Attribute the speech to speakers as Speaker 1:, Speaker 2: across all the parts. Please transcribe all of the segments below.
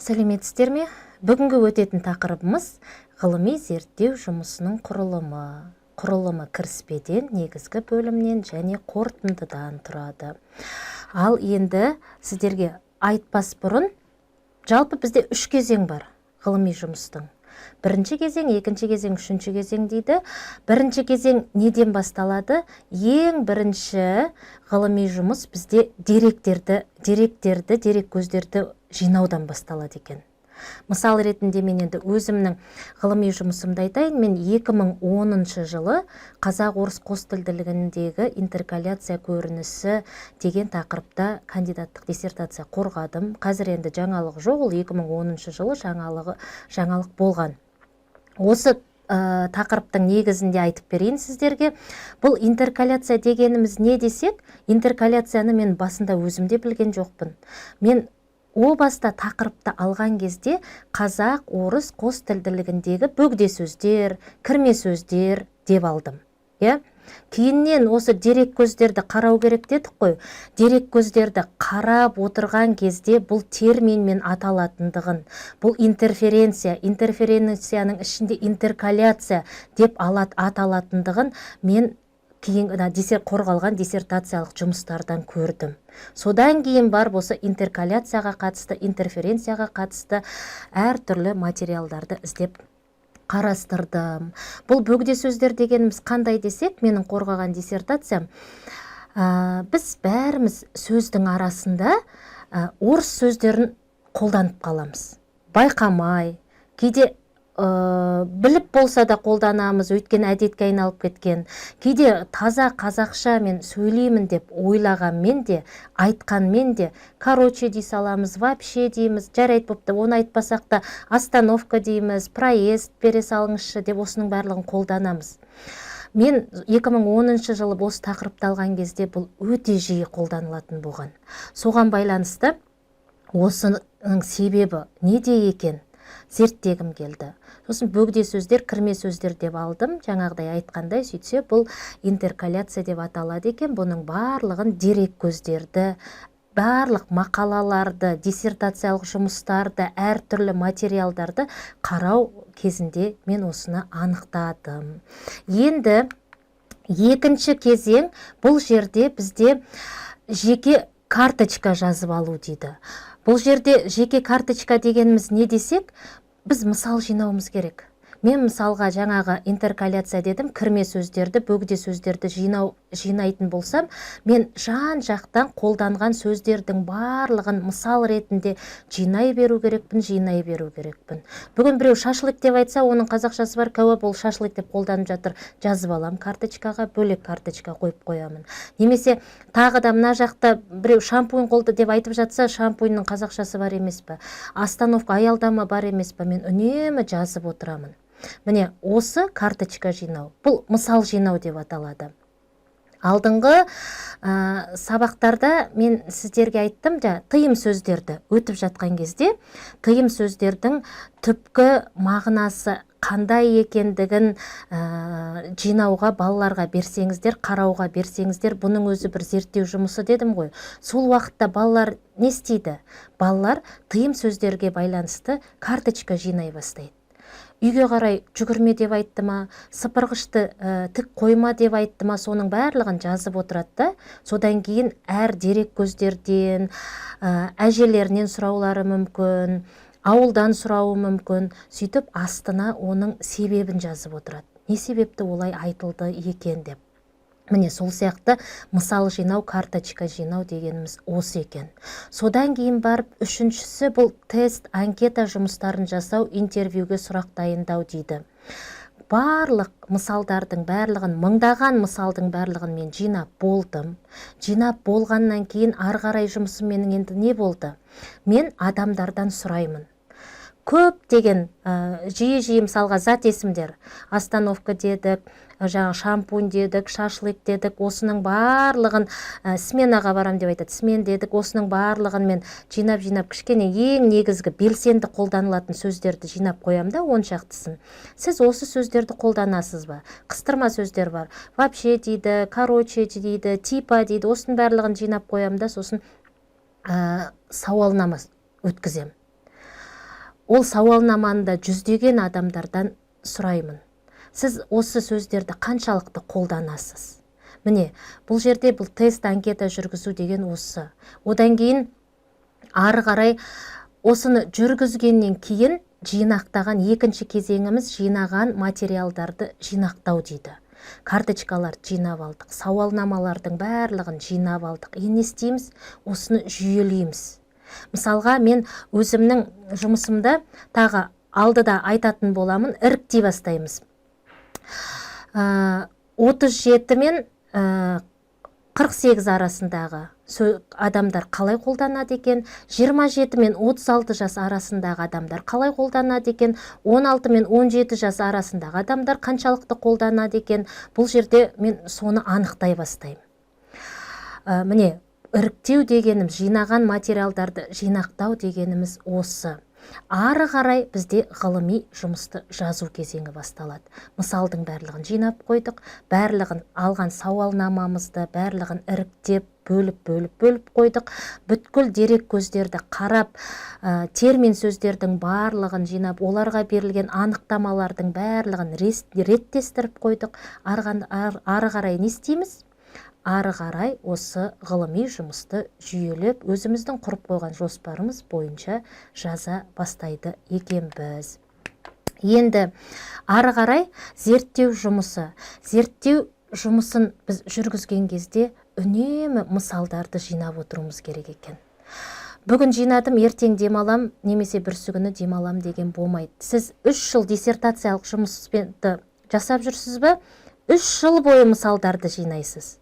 Speaker 1: Сәлеметсіздер ме? Бүгінгі өтетін тақырыбымыз – ғылыми зерттеу жұмысының құрылымы. Құрылымы кіріспеден, негізгі бөлімнен және қорытындыдан тұрады. Ал енді сіздерге айтпас бұрын, жалпы бізде үш кезең бар ғылыми жұмыстың: бірінші кезең, екінші кезең, үшінші кезең дейді. Бірінші кезең неден басталады? Ең бірінші ғылыми жұмыс бізде деректерді, дереккөздерді жинаудан басталады екен. Мысал ретінде мен енді өзімнің ғылыми жұмысымды айтайын. Мен 2010 жылы «Қазақ орыс қос тілділігіндегі интеркаляция көрінісі» деген тақырыпта кандидаттық диссертация қорғадым. Қазір енді жаңалық жоқ, ол 2010 жылы жаңалық болған. Осы тақырыптың негізінде айтып берейін сіздерге. Бұл интеркаляция дегеніміз не десек, интеркаляцияны мен басында өзім де білген жоқпын. Мен о баста тақырыпты алған кезде «Қазақ орыс қос тілділігіндегі бөгде сөздер, кірме сөздер» деп алдым, иә. Кейіннен осы дереккөздерді қарау керек дедік қой. Дереккөздерді қарап отырған кезде бұл терминмен аталатындығын, бұл интерференция, интерференцияның ішінде интеркаляция деп аталатындығын мен кейін мына қорғалған диссертациялық жұмыстардан көрдім. Содан кейін барып осы интеркаляцияға қатысты, интерференцияға қатысты әртүрлі материалдарды іздеп қарастырдым. Бұл бөгде сөздер дегеніміз қандай десек, менің қорғаған диссертациям, біз бәріміз сөздің арасында орыс сөздерін қолданып қаламыз байқамай. Кейде біліп болса да қолданамыз, өйткені әдетке айналып кеткен. Кейде таза қазақша мен сөйлеймін деп ойлағанмен де, айтқанмен де, «короче» дей саламыз, «вообще» дейміз. Жарайды, бопты, оны айтпасақ та, «остановка» дейміз, «проезд бере салыңызшы» деп, осының барлығын қолданамыз. Мен 2010 жылы осы тақырыпты алған кезде бұл өте жиі қолданылатын болған. Соған байланысты осының себебі неде екен, зерттегім келді. Сосын бөгде сөздер, кірме сөздер деп алдым, жаңағыдай айтқандай. Сөйтсе, бұл интеркаляция деп аталады екен. Бұның барлығын дереккөздерді, барлық мақалаларды, диссертациялық жұмыстарды, әртүрлі материалдарды қарау кезінде мен осыны анықтадым. Енді екінші кезең. Бұл жерде бізде жеке карточка жазып алу дейді. Бұл жерде жеке карточка дегеніміз не десек, біз мысал жинауымыз керек. Мен мысалға жаңағы интеркаляция дедім, кірме сөздерді, бөгде сөздерді жинайтын болсам, мен жан жақтан қолданған сөздердің барлығын мысал ретінде жинай беру керекпін, жинай беру керекпін. Бүгін біреу «шашлык» деп айтса, оның қазақшасы бар, «кәуап», ол «шашлык» деп қолданып жатыр. Жазып алам карточкаға, бөлек карточка қойып қоямын. Немесе тағы да мына жақта біреу «шампунь қолды» деп айтып жатса, шампуньның қазақшасы бар емес пе, «остановка», «аялдама» бар емес пе, мен үнемі жазып отырамын. Міне, осы карточка жинау, бұл мысал жинау деп аталады. Алдыңғы сабақтарда мен сіздерге айттым, жаңа тыйым сөздерді өтіп жатқан кезде тыйым сөздердің түпкі мағынасы қандай екендігін жинауға балаларға берсеңіздер, қарауға берсеңіздер, бұның өзі бір зерттеу жұмысы дедім ғой. Сол уақытта балалар не істейді? Балалар тыйым сөздерге байланысты карточка жинай бастайды. «Үйге қарай жүгірме» деп айтты ма, «сыпырғышты тік қойма» деп айтты ма, соның барлығын жазып отырады да, содан кейін әр дерек көздерден, әжелерінен сұраулары мүмкін, ауылдан сұрауы мүмкін. Сөйтіп астына оның себебін жазып отырады, не себепті олай айтылды екен деп. Міне, сол сияқты мысал жинау, карточка жинау дегеніміз осы екен. Содан кейін барып үшіншісі – бұл тест, анкета жұмыстарын жасау, интервьюге сұрақ дайындау дейді. Барлық мысалдардың барлығын, мыңдаған мысалдың барлығын мен жинап болдым. Жинап болғаннан кейін ары қарай жұмысым менің енді не болды? Мен адамдардан сұраймын көптеген, жиі-жиі, мысалға, зат есімдер, «остановка» дедік, жаңағы «шампунь» дедік, «шашлык» дедік, осының барлығын, «сменаға барам» деп айтады, «смен» дедік. Осының барлығын мен жинап-жинап, кішкене ең негізгі белсенді қолданылатын сөздерді жинап қоямын да, 10 шақтысын. «Сіз осы сөздерді қолданасыз ба?» Қыстырма сөздер бар: «вообще» дейді, «короче» дейді, «типа» дейді. Осының барлығын жинап қоямын да, сосын сауалнама өткіземін. Ол сауалнаманы да жүздеген адамдардан сұраймын: сіз осы сөздерді қаншалықты қолданасыз? Міне, бұл жерде бұл тест, анкета жүргізу деген осы. Одан кейін ары қарай осыны жүргізгеннен кейін жинақтаған, екінші кезеңіміз жинаған материалдарды жинақтау дейді. Карточкаларды жинап алдық, сауалнамалардың барлығын жинап алдық. Енді не істейміз? Осыны жүйелейміз. Мысалға, мен өзімнің жұмысымда тағы алдыда айтатын боламын, іріктей бастаймыз. 37 мен 48 арасындағы адамдар қалай қолданады екен, 27 мен 36 жас арасындағы адамдар қалай қолданады екен, 16 мен 17 жас арасындағы адамдар қаншалықты қолданады екен, бұл жерде мен соны анықтай бастаймын. Міне, іріктеу дегеніміз, жинаған материалдарды жинақтау дегеніміз осы. Ары қарай бізде ғылыми жұмысты жазу кезеңі басталады. Мысалдың барлығын жинап қойдық, барлығын алған сауалнамамызды барлығын іріктеп, бөліп, бөліп, бөліп қойдық. Бүткіл дерек көздерді қарап, термин сөздердің барлығын жинап, оларға берілген анықтамалардың барлығын реттестіріп қойдық. Ары қарай не істейміз? Ары қарай осы ғылыми жұмысты жүйелеп, өзіміздің құрып қойған жоспарымыз бойынша жаза бастайды екенбіз. Енді ары қарай зерттеу жұмысы. Зерттеу жұмысын біз жүргізген кезде үнемі мысалдарды жинап отыруымыз керек екен. Бүгін жинадым, ертең демалам немесе бүрсігүні демалам деген болмайды. Сіз 3 жыл диссертациялық жұмыспен жасап жүрсіз бе, 3 жыл бойы мысалдарды жинайсыз.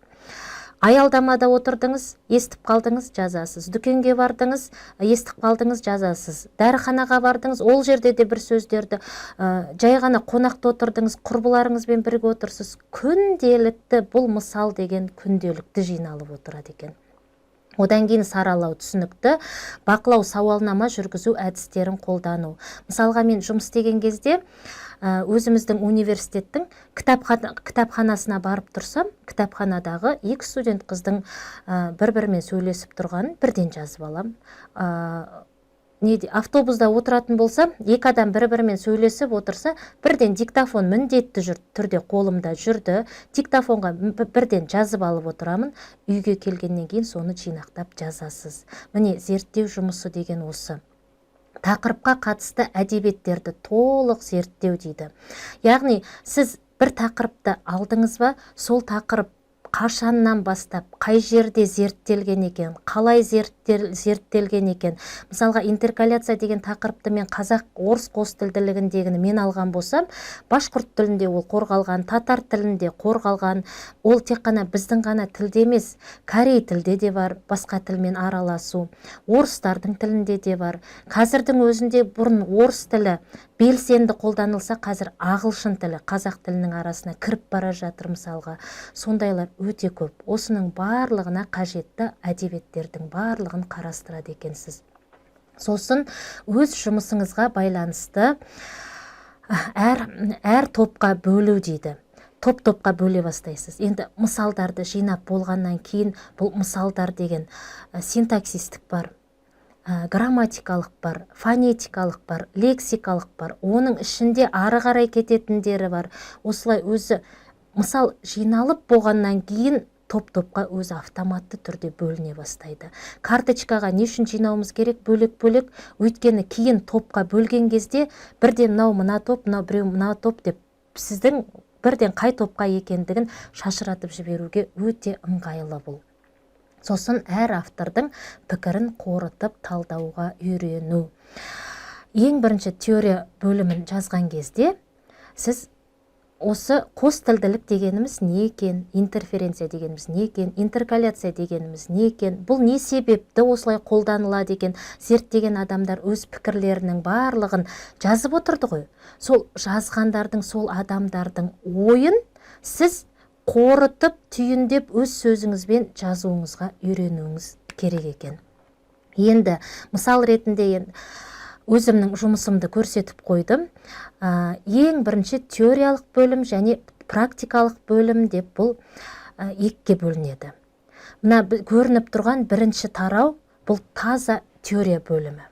Speaker 1: Аялдамада отырдыңыз, естіп қалдыңыз, жазасыз. Дүкенге бардыңыз, естіп қалдыңыз, жазасыз. Дәріханаға бардыңыз, ол жерде де бір сөздерді, жай ғана қонақта отырдыңыз, құрбыларыңызбен бірге отырсыз, күнделікті бұл мысал деген күнделікті жиналып отырады екен. Одан кейін саралау түсінікті, бақылау, сауалнама жүргізу әдістерін қолдану. Мысалға, мен жұмыс істеген кезде өзіміздің университеттің кітапханасына барып тұрсам, кітапханадағы екі студент қыздың бір бірімен сөйлесіп тұрғанын бірден жазып алам. Неде, автобуста отыратын болсам, екі адам бір бірімен сөйлесіп отырса, бірден диктофон міндетті түрде қолымда жүрді, диктофонға бірден жазып алып отырамын. Үйге келгеннен кейін соны жинақтап жазасыз. Міне, зерттеу жұмысы деген осы. Тақырыпқа қатысты әдебиеттерді толық зерттеу дейді. Яғни сіз бір тақырыпты алдыңыз ба, сол тақырып қашаннан бастап қай жерде зерттелген екен, қалай зерттелген екен. Мысалға, интеркаляция деген тақырыпты мен қазақ орыс қос тілділігіндегіні мен алған болсам, башқұрт тілінде ол қорғалған, татар тілінде қорғалған. Ол тек қана біздің ғана тілде емес, корей тілде де бар, басқа тілмен араласу, орыстардың тілінде де бар. Қазірдің өзінде бұрын орыс тілі белсенді қолданылса, қазір ағылшын тілі қазақ тілінің арасына кіріп бара жатыр. Мысалға, сондайлар өте көп. Осының барлығына қажетті әдебиеттердің барлығын қарастырады екенсіз. Сосын өз жұмысыңызға байланысты әр топқа бөлу дейді. Топ топқа бөле бастайсыз. Енді мысалдарды жинап болғаннан кейін, бұл мысалдар деген синтаксистік бар, грамматикалық бар, фонетикалық бар, лексикалық бар, оның ішінде ары қарай кететіндері бар. Осылай өзі мысал жиналып болғаннан кейін топ топқа өзі автоматты түрде бөліне бастайды. Карточкаға не үшін жинауымыз керек бөлек бөлек? Өйткені кейін топқа бөлген кезде бірден мынау мына топ, мынау біреу мына топ деп, сіздің бірден қай топқа екендігін шашыратып жіберуге өте ыңғайлы бұл. Сосын әр автордың пікірін қорытып талдауға үйрену. Ең бірінші теория бөлімін жазған кезде сіз осы қос тілділік дегеніміз не екен, интерференция дегеніміз не екен, интеркаляция дегеніміз не екен, бұл не себепті осылай қолданылады екен, зерттеген адамдар өз пікірлерінің барлығын жазып отырды ғой. Сол жазғандардың, сол адамдардың ойын сіз қорытып, түйіндеп, өз сөзіңізбен жазуыңызға үйренуіңіз керек екен. Енді мысал ретінде енді өзімнің жұмысымды көрсетіп қойдым. Ең бірінші теориялық бөлім және практикалық бөлім деп бұл екіге бөлінеді. Мына көрініп тұрған бірінші тарау, бұл таза теория бөлімі.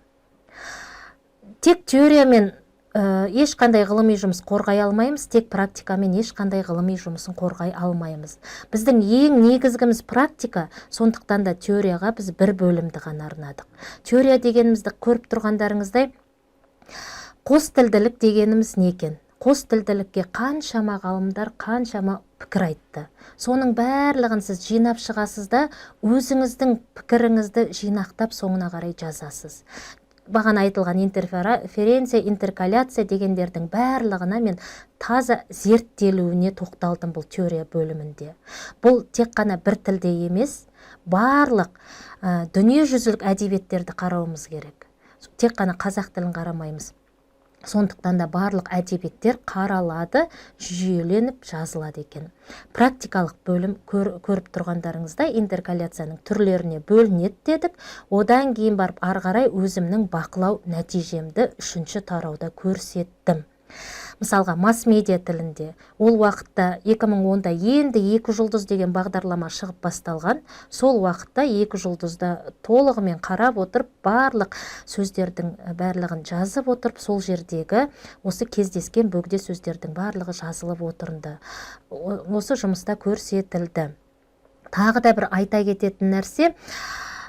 Speaker 1: Тек теориямен ешқандай ғылыми жұмыс қорғай алмаймыз, тек практикамен ешқандай ғылыми жұмысын қорғай алмаймыз. Біздің ең негізгіміз практика, сондықтан да теорияға біз бір бөлімді ғана арнадық. Теория дегенімізді көріп тұрғандарыңыздай, қос тілділік дегеніміз не екен? Қос тілділікке қаншама ғалымдар қаншама пікір айтты. Соның барлығын сіз жинап шығасыз да, өзіңіздің пікіріңізді жинақтап, соңына қарай жазасыз. Бағана айтылған интерференция, интеркаляция дегендердің барлығына мен таза зерттелуіне тоқталдым бұл теория бөлімінде. Бұл тек қана бір тілде емес, барлық дүниежүзілік әдебиеттерді қарауымыз керек. Тек қана қазақ тілін қарамаймыз. Сондықтан да барлық әдебиеттер қаралады, жүйеленіп жазылады екен. Практикалық бөлім, көріп тұрғандарыңыздай, интеркаляцияның түрлеріне бөлінеді дедік. Одан кейін барып ары қарай өзімнің бақылау нәтижемді үшінші тарауда көрсеттім. Мысалға, масс медиа тілінде ол уақытта, 2010-да енді «Екі жұлдыз» деген бағдарлама шығып басталған. Сол уақытта «Екі жұлдызда» толығымен қарап отырып, барлық сөздердің барлығын жазып отырып, сол жердегі осы кездескен бөгде сөздердің барлығы жазылып отырынды. Осы жұмыста көрсетілді. Тағы да бір айта кететін нәрсе,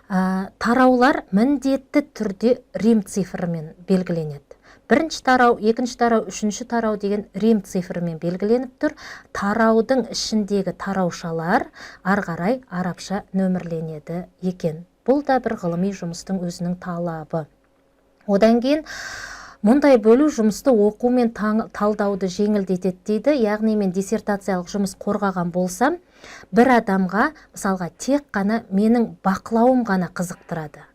Speaker 1: тараулар міндетті түрде рим цифрымен белгіленеді. Бірінші тарау, екінші тарау, үшінші тарау деген рим цифрымен белгіленіп тұр. Тараудың ішіндегі тараушалар ары қарай арабша нөмірленеді екен. Бұл да бір ғылыми жұмыстың өзінің талабы. Одан кейін мұндай бөлу жұмысты оқу мен талдауды жеңілдетеді дейді. Яғни мен диссертациялық жұмыс қорғаған болсам, бір адамға, мысалға, тек қана менің бақылауым ғана қызықтырады,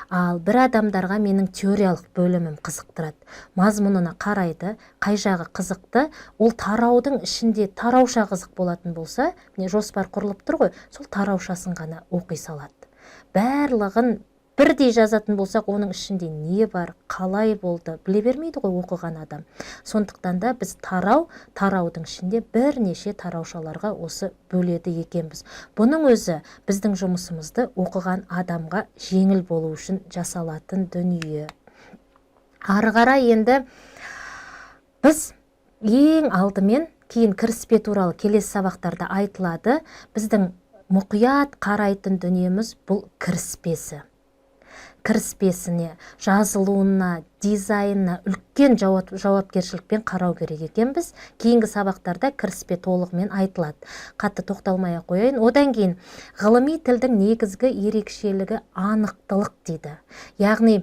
Speaker 1: ал бір адамдарға менің теориялық бөлімім қызықтырады. Мазмұнына қарайды, қай жағы қызықты. Ол тараудың ішінде тарауша қызық болатын болса, міне, жоспар құрылып тұр ғой, сол тараушасын ғана оқи салады. Барлығын бірдей жазатын болсақ, оның ішінде не бар, қалай болды, біле бермейді ғой оқыған адам. Сондықтан да біз тарау, тараудың ішінде бірнеше тараушаларға осы бөледі екенбіз. Бұның өзі біздің жұмысымызды оқыған адамға жеңіл болу үшін жасалатын дүние. Ары қарай енді біз ең алдымен, кейін кіріспе туралы келесі сабақтарда айтылады, біздің мұқият қарайтын дүниеміз бұл кіріспесі. Кіріспесіне, жазылуына, дизайнына үлкен жауапкершілікпен қарау керек екенбіз. Кейінгі сабақтарда кіріспе толығымен айтылады, қатты тоқталмай ақ қояйын. Одан кейін ғылыми тілдің негізгі ерекшелігі анықтылық дейді. Яғни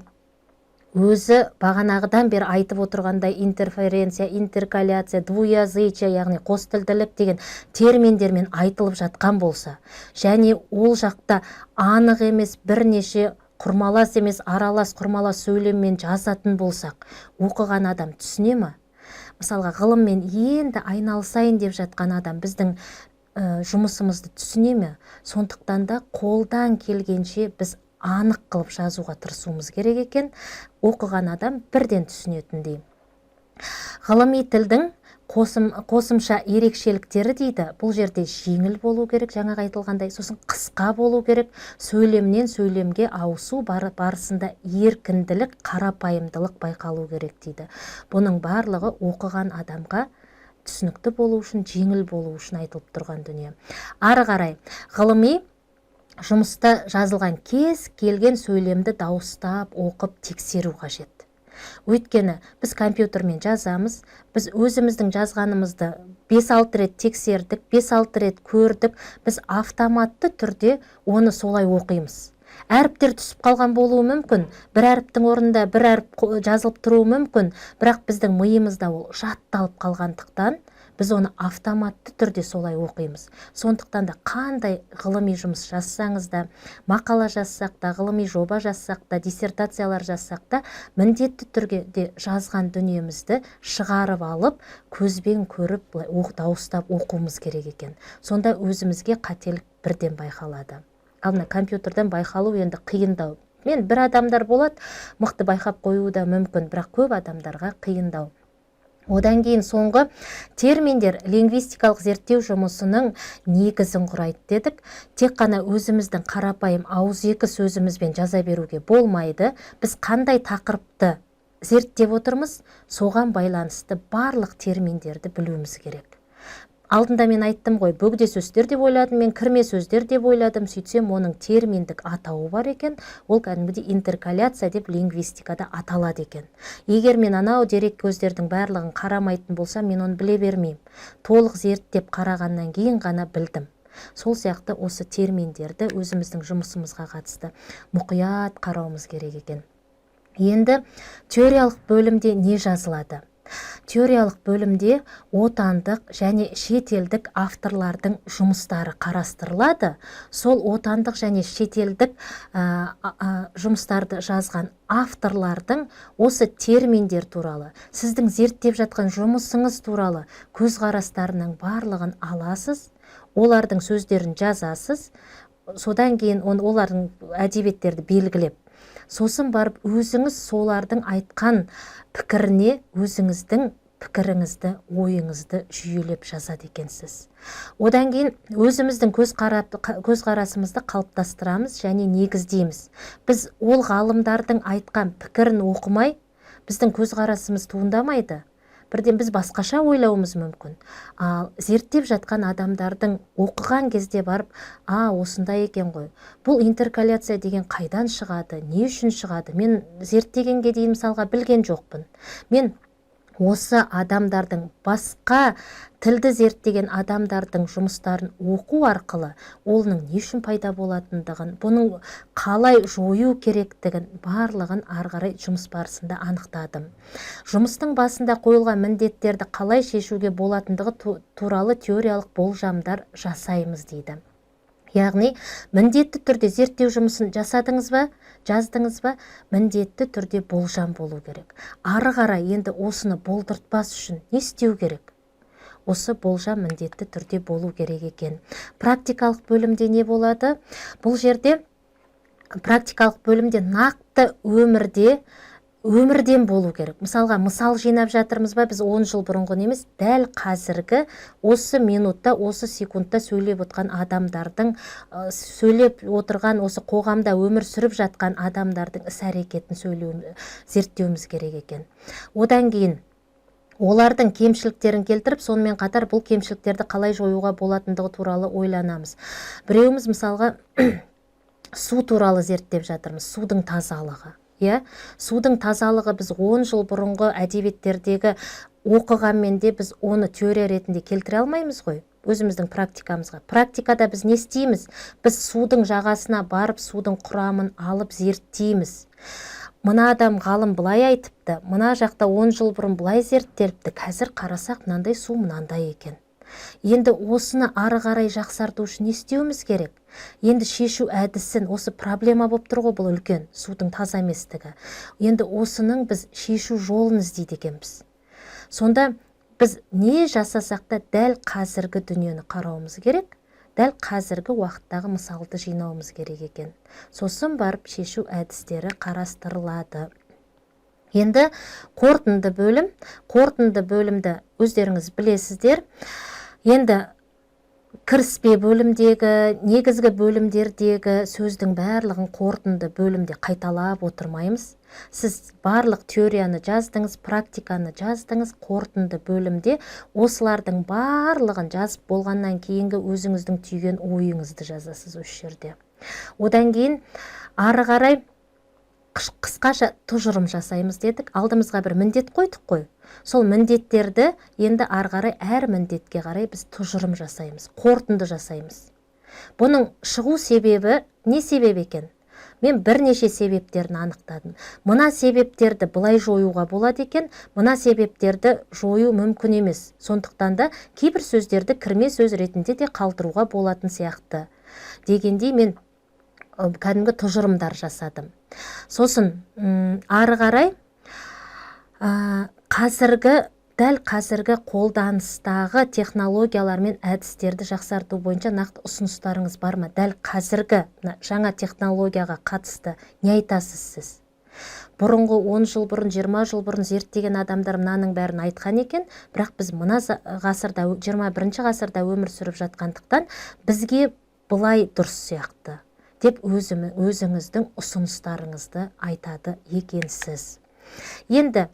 Speaker 1: өзі бағанағыдан бері айтып отырғандай, интерференция, интеркаляция, двуязычие, яғни қос тілділік деген терминдермен айтылып жатқан болса және ол жақта анық емес, бірнеше құрмалас емес, аралас, құрмалас сөйлеммен жазатын болсақ, оқыған адам түсіне ма? Мысалға, ғылыммен енді айналысайын деп жатқан адам біздің жұмысымызды түсіне ме? Сондықтан да қолдан келгенше біз анық қылып жазуға тырысуымыз керек екен, оқыған адам бірден түсінетіндей. Ғылыми тілдің қосымша ерекшеліктері дейді. Бұл жерде жеңіл болу керек, жаңағы айтылғандай, сосын қысқа болу керек, сөйлемнен сөйлемге ауысу барысында еркінділік, қарапайымдылық байқалу керек дейді. Бұның барлығы оқыған адамға түсінікті болу үшін, жеңіл болу үшін айтылып тұрған дүние. Ары қарай ғылыми жұмыста жазылған кез келген сөйлемді дауыстап оқып тексеру қажет. Өйткені біз компьютермен жазамыз, біз өзіміздің жазғанымызды 5-6 рет тексердік, 5-6 рет көрдік, біз автоматты түрде оны солай оқимыз. Әріптер түсіп қалған болуы мүмкін, бір әріптің орнында бір әріп жазылып тұруы мүмкін, бірақ біздің миымызда ол жатталып қалғандықтан, біз оны автоматты түрде солай оқимыз. Сондықтан да қандай ғылыми жұмыс жазсаңыз да, мақала жазсақ та, ғылыми жоба жазсақ та, диссертациялар жазсақ та, міндетті түрде де жазған дүниемізді шығарып алып, көзбен көріп, былай дауыстап оқуымыз керек екен. Сонда өзімізге қателік бірден байқалады. Ал мына компьютерден байқалу енді қиындау. Мен бір адамдар болады, мықты байқап қоюы да мүмкін, бірақ көп адамдарға қиындау. Одан кейін соңғы терминдер лингвистикалық зерттеу жұмысының негізін құрайды дедік. Тек қана өзіміздің қарапайым ауызекі сөзімізбен жаза беруге болмайды. Біз қандай тақырыпты Зерттеп отырмыз, соған байланысты барлық терминдерді білуіміз керек. Алдында мен айттым ғой, бөгде сөздер деп ойладым, мен кірме сөздер деп ойладым. Сөйтсем, оның терминдік атауы бар екен. Ол кәдімгідей интеркаляция деп лингвистикада аталады екен. Егер мен анау дерек көздердің барлығын қарамайтын болсам, мен оны біле бермеймін. Толық зерттеп қарағаннан кейін ғана білдім. Сол сияқты осы терминдерді өзіміздің жұмысымызға қатысты мұқият қарауымыз керек екен. Енді теориялық бөлімде не жазылады? Теориялық бөлімде отандық және шетелдік авторлардың жұмыстары қарастырылады. Сол отандық және шетелдік жұмыстарды жазған авторлардың осы терминдер туралы, сіздің зерттеп жатқан жұмысыңыз туралы көзқарастарының барлығын аласыз, олардың сөздерін жазасыз. Содан кейін олардың әдебиеттерді белгілеп, сосын барып өзіңіз солардың айтқан пікіріне өзіңіздің пікіріңізді, ойыңызды жүйелеп жазады екенсіз. Одан кейін өзіміздің көзқарасымызды қалыптастырамыз және негіздейміз. Біз ол ғалымдардың айтқан пікірін оқымай, біздің көзқарасымыз туындамайды. Бірден біз басқаша ойлауымыз мүмкін. Ал зерттеп жатқан адамдардың оқыған кезде барып, а, осындай екен ғой, бұл интеркаляция деген қайдан шығады, не үшін шығады, мен зерттегенге дейін, мысалға, білген жоқпын. Мен осы адамдардың, басқа тілді зерттеген адамдардың жұмыстарын оқу арқылы оның не үшін пайда болатындығын, бұның қалай жою керектігін, барлығын ары қарай жұмыс барысында анықтадым. Жұмыстың басында қойылған міндеттерді қалай шешуге болатындығы туралы теориялық болжамдар жасаймыз дейді. Яғни міндетті түрде зерттеу жұмысын жасадыңыз ба, жаздыңыз ба, міндетті түрде болжам болу керек. Ары қарай енді осыны болдыртпас үшін не істеу керек? Осы болжам міндетті түрде болу керек екен. Практикалық бөлімде не болады? Бұл жерде, практикалық бөлімде, нақты өмірден болу керек. Мысалға, мысал жинап жатырмыз ба, біз 10 жыл бұрынғы емес, дәл қазіргі осы минутта, осы секундта сөйлеп отырған адамдардың, сөйлеп отырған, осы қоғамда өмір сүріп жатқан адамдардың іс әрекетін зерттеуіміз керек екен. Одан кейін олардың кемшіліктерін келтіріп, сонымен қатар бұл кемшіліктерді қалай жоюға болатындығы туралы ойланамыз. Біреуіміз, мысалға, су туралы зерттеп жатырмыз, судың тазалығы, иә. Судың тазалығы, біз 10 жыл бұрынғы әдебиеттердегі оқығанмен де, біз оны теория ретінде келтіре алмаймыз ғой өзіміздің практикамызға. Практикада біз не істейміз? Біз судың жағасына барып, судың құрамын алып зерттейміз. Мына адам, ғалым былай айтыпты, мына жақта 10 жыл бұрын былай зерттеліпті, қазір қарасақ, мынандай су мынандай екен. Енді осыны ары қарай жақсарту үшін не істеуіміз керек? Енді шешу әдісін, осы проблема болып тұр ғой бұл үлкен, судың таза еместігі, енді осының біз шешу жолын іздейді екенбіз. Сонда біз не жасасақ та, дәл қазіргі дүниені қарауымыз керек, дәл қазіргі уақыттағы мысалды жинауымыз керек екен. Сосын барып шешу әдістері қарастырылады. Енді қорытынды бөлім. Қорытынды бөлімді өздеріңіз білесіздер. Енді кіріспе бөлімдегі, негізгі бөлімдердегі сөздің барлығын қорытынды бөлімде қайталап отырмаймыз. Сіз барлық теорияны жаздыңыз, практиканы жаздыңыз. Қорытынды бөлімде осылардың барлығын жазып болғаннан кейінгі өзіңіздің түйген ойыңызды жазасыз осы жерде. Одан кейін ары қарай қысқаша тұжырым жасаймыз дедік. Алдымызға бір міндет қойдық қой, сол міндеттерді енді ары қарай әр міндетке қарай біз тұжырым жасаймыз, қорытынды жасаймыз. Бұның шығу себебі не себеп екен? Мен бірнеше себептерін анықтадым. Мына себептерді былай жоюға болады екен, мына себептерді жою мүмкін емес, сондықтан да кейбір сөздерді кірме сөз ретінде де қалдыруға болатын сияқты дегендей, мен кәдімгі тұжырымдар жасадым. Сосын ары қарай қазіргі, дәл қазіргі қолданыстағы технологиялар мен әдістерді жақсарту бойынша нақты ұсыныстарыңыз бар ма? Дәл қазіргі мына жаңа технологияға қатысты не айтасыз сіз? Бұрынғы 10 жыл бұрын, 20 жыл бұрын зерттеген адамдар мынаның бәрін айтқан екен, бірақ біз мына ғасырда, 21 ғасырда өмір сүріп жатқандықтан, бізге былай дұрыс сияқты деп өзіңіздің ұсыныстарыңызды айтады екенсіз. Енді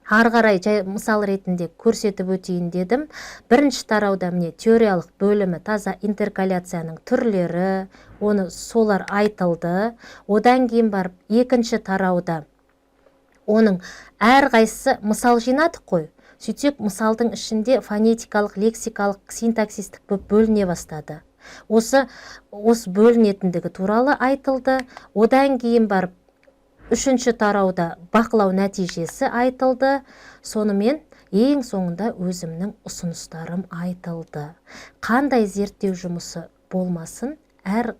Speaker 1: ары қарай жай мысал ретінде көрсетіп өтейін дедім. Бірінші тарауда, міне, теориялық бөлімі, таза интеркаляцияның түрлері, оны солар айтылды. Одан кейін барып екінші тарауда оның әрқайсысы мысал жинадық қой. Сөйтсек, мысалдың ішінде фонетикалық, лексикалық, синтаксистік болып бөліне бастады. Осы бөлінетіндігі туралы айтылды. Одан кейін барып үшінші тарауда бақылау нәтижесі айтылды. Сонымен ең соңында өзімнің ұсыныстарым айтылды. Қандай зерттеу жұмысы болмасын, әр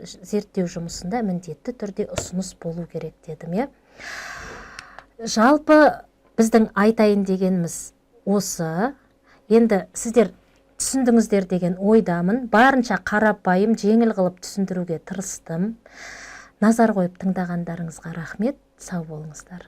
Speaker 1: зерттеу жұмысында міндетті түрде ұсыныс болу керек дедім, иә. Жалпы біздің айтайын дегеніміз осы. Енді сіздер түсіндіңіздер деген ойдамын. Барынша қарапайым, жеңіл қылып түсіндіруге тырыстым. Назар қойып тыңдағандарыңызға рахмет. Сау болыңыздар.